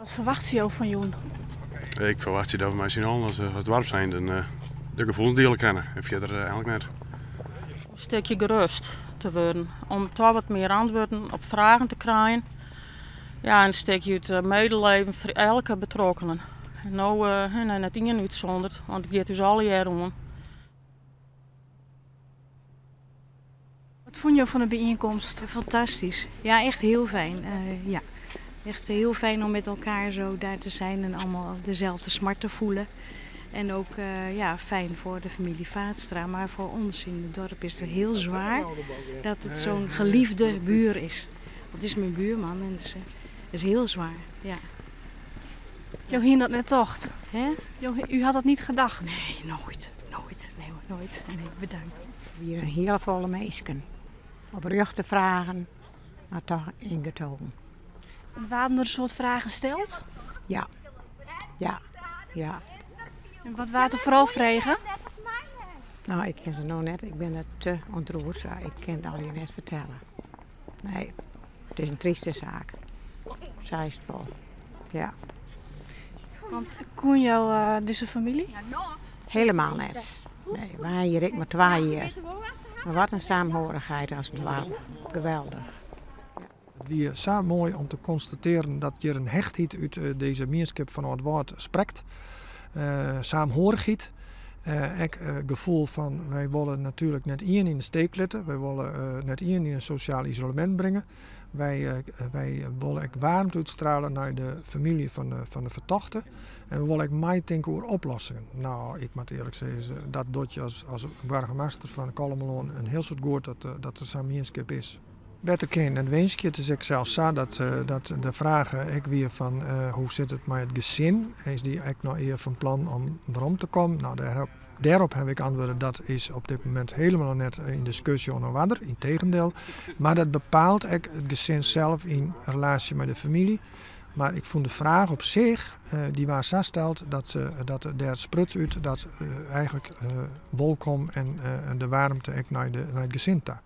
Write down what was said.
Wat ferwachtsje jo fan jûn? Ik ferwachtsje dat we mei syn allen as, as doarp zijnde de gefoelens diele kinne en fierder eigentlik net. In stikje gerêst te wurden, om toch wat mear antwurden op fragen te krijen. Ja, in stikje út medeleven foar elke betrokkenen. En no uh, net ien útsûnderd, want it giet ús allegear oan. Wat fûn jo fan de byienkomst? Fantastisch. Ja, echt heel fijn. Ja. Echt heel fijn om met elkaar zo daar te zijn en allemaal dezelfde smart te voelen. En ook ja, fijn voor de familie Vaatstra, maar voor ons in het dorp is het heel zwaar dat het zo'n geliefde buur is. Want het is mijn buurman en het is heel zwaar. Ja. Jo hiene dat net tocht? Hè? Jo, u had dat niet gedacht? Nee, nooit. Nooit. Nee, nooit. Nee, bedankt. Hjir in hiele folle minsken. Oprjochte fragen, mar toch yngetogen. En waarden der in soad fragen steld? Ja. Ja. Ja. En wat waard der foaral frege? No, ik kin se no net. Ik bin der te ûntroerd. Ik kin it allegear net fertelle. Nee, it is in tryste saak. Sa is it wol. Ja. Want koene jo dizze famylje? Helemaal net. Nee, wy hjir ek mar twa jier. Mar wat in saamhorigheid as doarp. Geweldich. It wie sa moai om te konstatearjen dat hjir in hechtheid út dizze mienskip fan Aldwâld sprekt. Saamhorigheid. Ek gefoel fan wy wolle natuerlik net ien yn de steek litte. Wy wolle net ien yn in sosjaal isolemint bringe. Wy, wy wolle ek waarmte útstrale nei de famylje fan de fertochte. En we wolle ek meitinke oer oplossingen. No, ik moat earlik sizze, dat docht je as boargemaster fan Kollumerlân in hiel soad goed dat der sa'n mienskip is. Better kin net winskje. It is ek sels sa dat de fraach ek wie fan hoe sit it mei it gesin? Is dy ek noch ea fan plan om werom te kommen? No, dêrop haw ik antwurde dat is op dit momint hielendal net yn diskusje oan 'e oarder, yntegendeel. Mar dat bepaalt ek it gesin sels yn relaasje mei de famylje. Mar ik fûn de fraach op sich, dy waard sa steld dat dêr spruts út dat eigentlik wolkom en de waarmte ek nei it gesin ta.